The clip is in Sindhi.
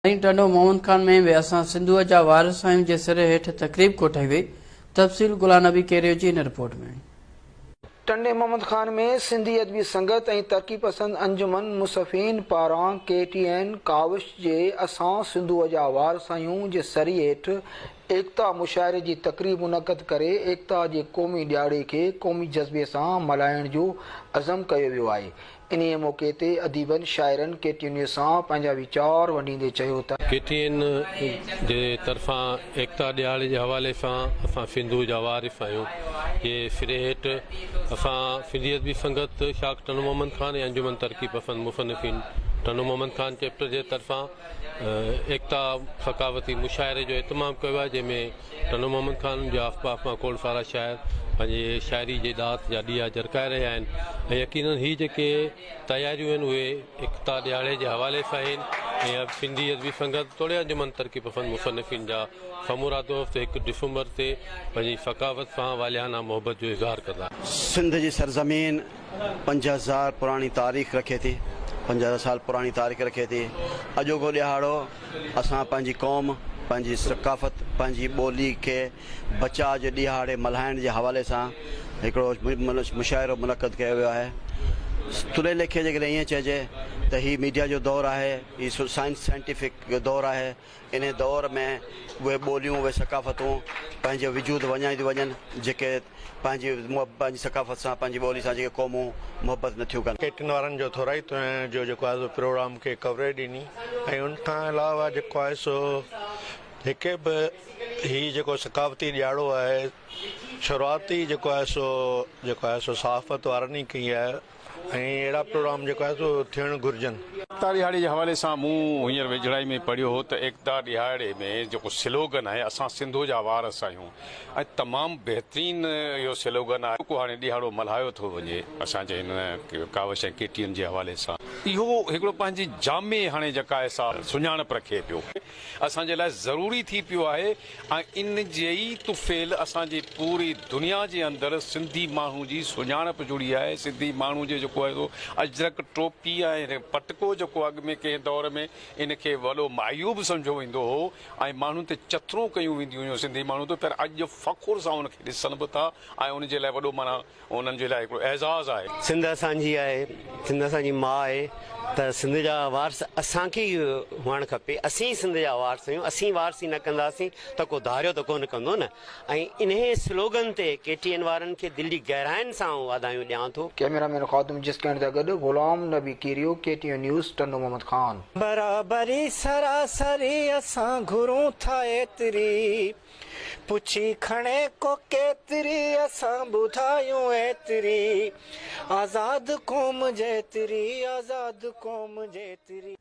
۽ ٽنڊو محمد خان ۾ به اسان سنڌوء جا وارث آهيون جي سري هيٺ تقريب ڪوٺائي وئي، تفصيل غلام نبي ڪيريو جي هن رپورٽ ۾. ٽنڊي محمد خان ۾ سنڌي ادبي سنگت ۽ ترقي پسند انجمن مصحفين پاران ڪي ٽي اين ڪاوش جي اسان سنڌوء جا وارث آهيون جي سري هيٺ ايڪتا مشاعري جي تقريب منعقد ڪري ايڪتا جي قومي ڏهاڙي کي قومي جذبي سان ملهائڻ جو عزم ڪيو ويو آهي. انهيء موقعي تي اديبن، شاعرن ڪي ٽي نيوز سان پنهنجا ويچار ونڊيندي چيو ته. ڪي ٽي اين جي طرفان ايڪتا ڏهاڙي جي حوالي سان اسان سنڌوء جا وارث آهيون جي سري هيٺ اسان سنڌي ادبي سنگت شاخ ٽنڊو محمد خان ۽ انجمن ترقي پسند مصنفين ٽنڊو محمد خان چيپٽر جي طرفان ايڪتا ثقافتي مشاعري جو اهتمام ڪيو آهي جنهن ۾ ٽنڊو محمد خان جي آس پاس مان کوڙ سارا شاعر پنهنجي شاعري جي ڏات جا ڏيئا جرڪائي رهيا آهن ۽ يقينن هي جيڪي تياريون آهن اهي ايڪتا ڏهاڙي جي حوالي سان آهن ۽ سنڌي ادبي سنگت توڙي انجمن ترقي پسند مصنفين جا سمورا دوست هڪ ڊسمبر تي پنهنجي ثقافت سان والهانه محبت جو اظهار ڪندا. سنڌ جي سرزمين 5000 پراڻي تاريخ رکي ٿي، 5000 سال پراڻي تاريخ رکي ٿي. اڄوڪو ڏهاڙو اسان پنهنجي قوم، پنهنجي ثقافت، پنهنجي ٻولي کي بچاء جي ڏهاڙي ملهائڻ جي حوالي سان هڪڙو مشاعرو منعقد ڪيو ويو آهي. ٿلهي ليکي جيڪڏهن ائين چئجي ته هي ميڊيا جو دور آهي، هي سائنس سائنٽيفڪ دور آهي، انهي دور ۾ اهي ٻوليون، اهي ثقافتون پنهنجو وجود وڃائينديون وڃن، جيڪي پنهنجي پنهنجي ثقافت سان، پنهنجي ٻولي سان جيڪي قومون محبت نه ٿيون ڪن. ڪيٽن وارن جو ٿورائتو آهيان جو جيڪو آهي سو پروگرام کي ڪوريج ڏني ۽ ان کان علاوه جيڪو آهي سو هڪ به هي جيڪو ثقافتي ڏياڙو آهي شروعات ئي جيڪو آهي سو جيڪو آهي سو صحافت وارن ئي ڪئي آهي. ۽ اهڙا پروگرام جيڪو آهي سو ٿيڻ گهرجن. ايڪتا ڏهاڙي جي حوالي سان مون هينئر ويجهڙائي ۾ پڙهيو هو ته ايڪتا ڏهاڙي ۾ جيڪو سلوگن آهي اسان سنڌو جا وارث آهيون ۽ تمام بهترين اهو سلوگن آهي جيڪو هاڻي ڏهاڙو ملهايو ٿو وڃي اسان جي هن ڪاوش ۽ ڪي ٽي اين جي حوالي سان. اهو هڪڙو پنهنجي جامع هاڻي جيڪا آهي سا سڃاڻپ رکي پيو. اسان جي لاء ضروري ٿي پيو آهي ۽ ان جي ئي طفيل اسان جي پوري دنيا جي اندر سنڌي ماڻهو جي سڃاڻپ جڙي آهي سنڌي ماڻهو جي جيڪو آهي سو اجرڪ ٽوپي ۽ پٽڪو جيڪو اڳ ۾ ڪنهن دور ۾ ان کي وڏو معيوب سمجهيو ويندو هو ۽ ماڻهن تي چٿرون ڪيون وينديون هيون سنڌي ماڻهو تي پر اڄ فخر سان ان کي ڏسن به ٿا ۽ ان جي لاء وڏو معنيٰ انهن جي لاء هڪڙو اعزاز آهي. سنڌ اسان جي آهي، سنڌ اسان جي ماء آهي ته سنڌ جا وارث اسان کي ئي هئڻ کپي، اسين ئي سنڌ جا وارث آهيون، اسين وارثي نه ڪنداسين ته ڪو ڌاريو ته ڪونه ڪندو نه ۽ انهي سلوگن تي ڪي ٽي اين وارن کي دل جي گهراين سان آئون واڌايون ڏيان ٿو. ڪئميرا مين خادم جسڪيڻ سان گڏ Ghulam Nabi Kerio, K T N news, Tando Muhammad Khan. برابري سراسري اسان گهرون ٿا ايتري. پڇي کڻي ڪو ڪيتري اسان ٻڌايون ايتري آزاد قوم جيتري آزاد قوم جيتري.